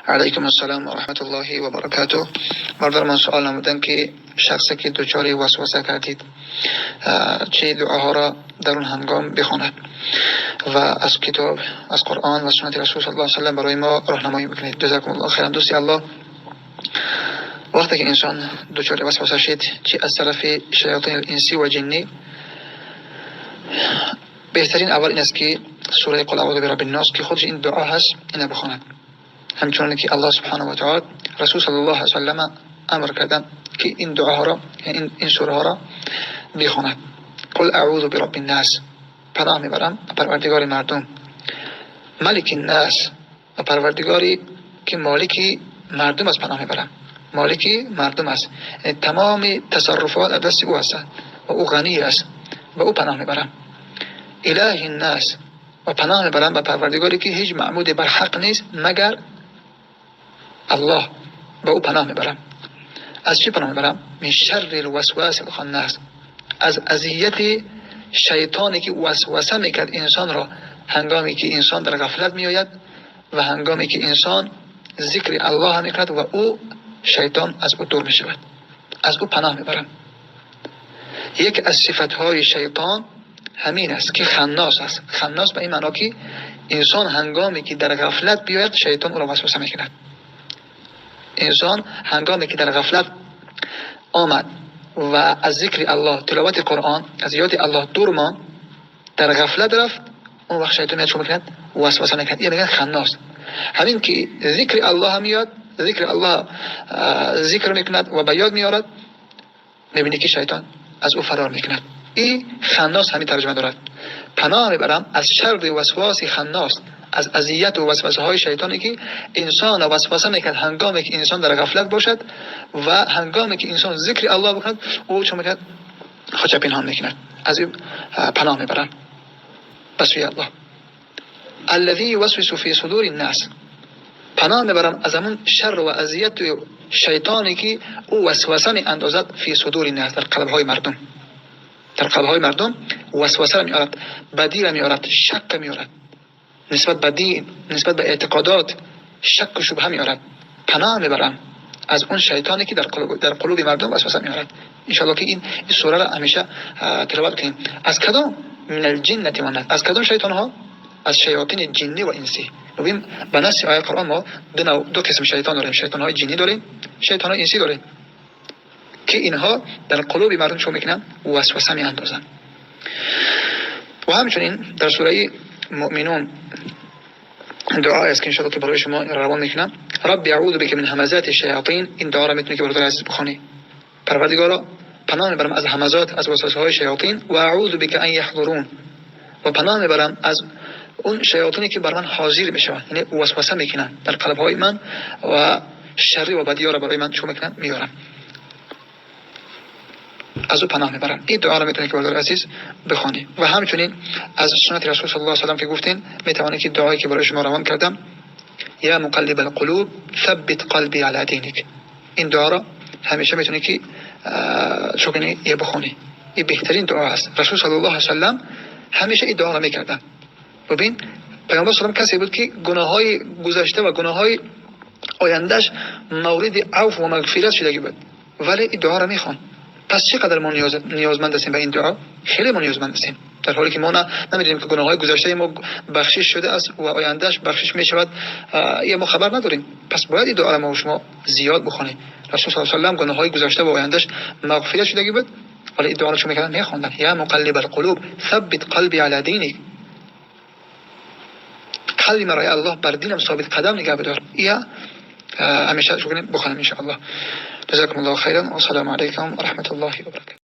Алайкум ассалом ва раҳматуллоҳи ва баракатуҳ. Бародар, ман савол намудам, ки шахсе ки дучори васваса гардид, чӣ дуоҳоро дар он ҳангом бихонад ва аз китоб, аз Қуръон ва суннати Расул саллаллоҳу алайҳи васаллам барои мо роҳнамоӣ бикунед. Ҷазакумуллоҳу хайран. Дӯсти Аллоҳ, вақте ки инсон дучори васваса шуд, чӣ аз тарафи шаётини инсӣ ва ҷиннӣ, беҳтарин аввал ин аст, ки сураи Қул аъузу бираббин нос, ки худаш ин дуо ҳаст, инро бихонад. Ҳамчунон ки Аллоҳ субҳонаҳу ва таъоло Расул саллаллоҳу алайҳи васаллам амр карданд, ки ин дуоҳоро, ин сураҳоро бихонад. Қул аъузу бираббин нос, паноҳ мебарам ба Парвардигори мардум, Маликин нос, ба Парвардигоре ки молики мардум аст паноҳ мебарам. Молики мардум аст, яъне тамоми тасарруфот аз дасти ӯ аст ва ӯ ғанӣ аст, ба ӯ паноҳ мебарам. Илоҳин нос, ва паноҳ мебарам ба Парвардигоре ки ҳеҷ маъбуде бар ҳақ нест магар Аллоҳ, ба ӯ паноҳ мебарам. Аз чӣ паноҳ мебарам? Мин шаррил васвасил ханнас, аз азияти шайтоне ки васваса мекард инсонро ҳангоме ки инсон дар ғафлат меояд ва ҳангоме ки инсон зикри Аллоҳ мекунад ва ӯ шайтон аз ӯ дур мешавад. Аз ӯ паноҳ мебарам. Яке аз сифатҳои шайтон ҳамин аст, ки ханнос аст. Ханнос ба ин маъно, ки инсон ҳангоме ки дар ғафлат биёяд, шайтон ӯро васваса мекунад. Инсон ҳангоме ки дар ғафлат омад ва аз зикри Аллоҳ, тиловати Қуръон, аз ёди Аллоҳ дур монд, дар ғафлат рафт, он вақт шайтон меояд, чӣ мекунад? Васваса мекунад. Ин мегӯянд ханнос. Ҳамин ки зикри Аллоҳ меояд, зикри Аллоҳ зикр мекунад ва ба ёд меорад, мебинӣ ки шайтон аз ӯ фарор мекунад. Ин ханнос ҳамин тарҷума дорад. Паноҳ мебарам аз шарри васвоси ханнос, аз азият ва васвасаҳои шайтоне ки инсонро васваса мекунад ҳангоме ки инсон дар ғафлат бошад ва ҳангоме ки инсон зикри Аллоҳ бикунад, ӯ чӣ мекунад? Худро пинҳон мекунад. Аз ӯ паноҳ мебарам ба сӯи Аллоҳ. Аллазӣ ювасвису фӣ судурин нос, паноҳ мебарам аз ҳамон шарр ва азияти шайтоне ки ӯ васваса меандозад фӣ судурин нос, дар қалбҳои мардум. Дар қалбҳои мардум васвасаро меорад, бадиро меорад, шакк меорад нисбат ба дин, нисбат ба эътиқодот шакку шубҳа меорад. Паноҳ мебарам аз он шайтоне ки дар қулуби мардум васваса меорад. Иншоаллоҳ, ки ин сураро ҳамеша тиловат кунем. Аз кадом? Минал ҷиннати ван-нос. Аз кадом шайтонҳо? Аз шаётини ҷиннӣ ва инсӣ. Бибин, ба насси ояи Қуръон мо ду қисм шайтон дорем. Шайтонҳои ҷиннӣ дорем, шайтонҳои инсӣ дорем, ки инҳо дар қулуби мардум чӣ мекунанд? Васваса меандозанд. Ва ҳамчунин дар сураи Муъминун дуое аст, ки иншоаллоҳ ки барои шумо равон мекунам. Рабби аъузу бика мин ҳамазати шаятин. Ин дуоро метавонӣ ки, бародари азиз, бихонӣ. Парвардигоро, паноҳ мебарам аз ҳамазот, аз васвасаҳои шаётин, ва аъузу бика ан яҳзурун, ва паноҳ мебарам аз он шаётине ки бар ман ҳозир мешаванд, яъне васваса мекунанд дар қалбҳои ман ва шарри ва бадиҳоро барои ман чӣ мекунанд? Меоранд. Аз ӯ паноҳ мебарам. Ин дуоро метавонӣ ки, бародари азиз, бихонӣ. Ва ҳамчунин аз суннати Расул саллаллоҳу алайҳи васаллам ки гуфтем, метавонӣ ки дуое ки барои шумо равон кардам, я муқаллибал қулуб саббит қалби ала диник, ин дуоро ҳамеша метавонӣ ки чӣ кунӣ? Е бихонӣ. Ин беҳтарин дуо аст. Расул саллаллоҳу алайҳи васаллам ҳамеша ин дуоро мекарданд. Бибин, Паёмбар саллам касе буд, ки гуноҳҳои гузашта ва гуноҳҳои ояндаш мавриди афв ва мағфират шудагӣ буд, вале ин дуоро мехонд. Пас чӣ қадар мо ниёзманд ҳастем ба ин дуо? Хеле мо ниёзманд ҳастем, дар ҳоле ки мо намедонем, ки гуноҳҳои гузаштаи мо бахшиш шудааст ва ояндаш бахшиш мешавад, ё мо хабар надорем. Пас бояд ин дуоро мо шумо зиёд бихонем. Расул саллаллоҳу алайҳи васаллам гуноҳҳои гузашта ва ояндаш мағфират шудагӣ буд, вале ин дуоро чӣ мекарданд? Мехонданд. Я муқаллибал қулуб саббит қалби ала диник, қалби маро, Аллоҳ, бар динам собит қадам нигаҳ бидор. Я ҳамеша чӣ кунем? Бихонем, иншоаллоҳ. Ҷазакумуллоҳу хайран ва ассалому алайкум ва раҳматуллоҳи ва баракатуҳ.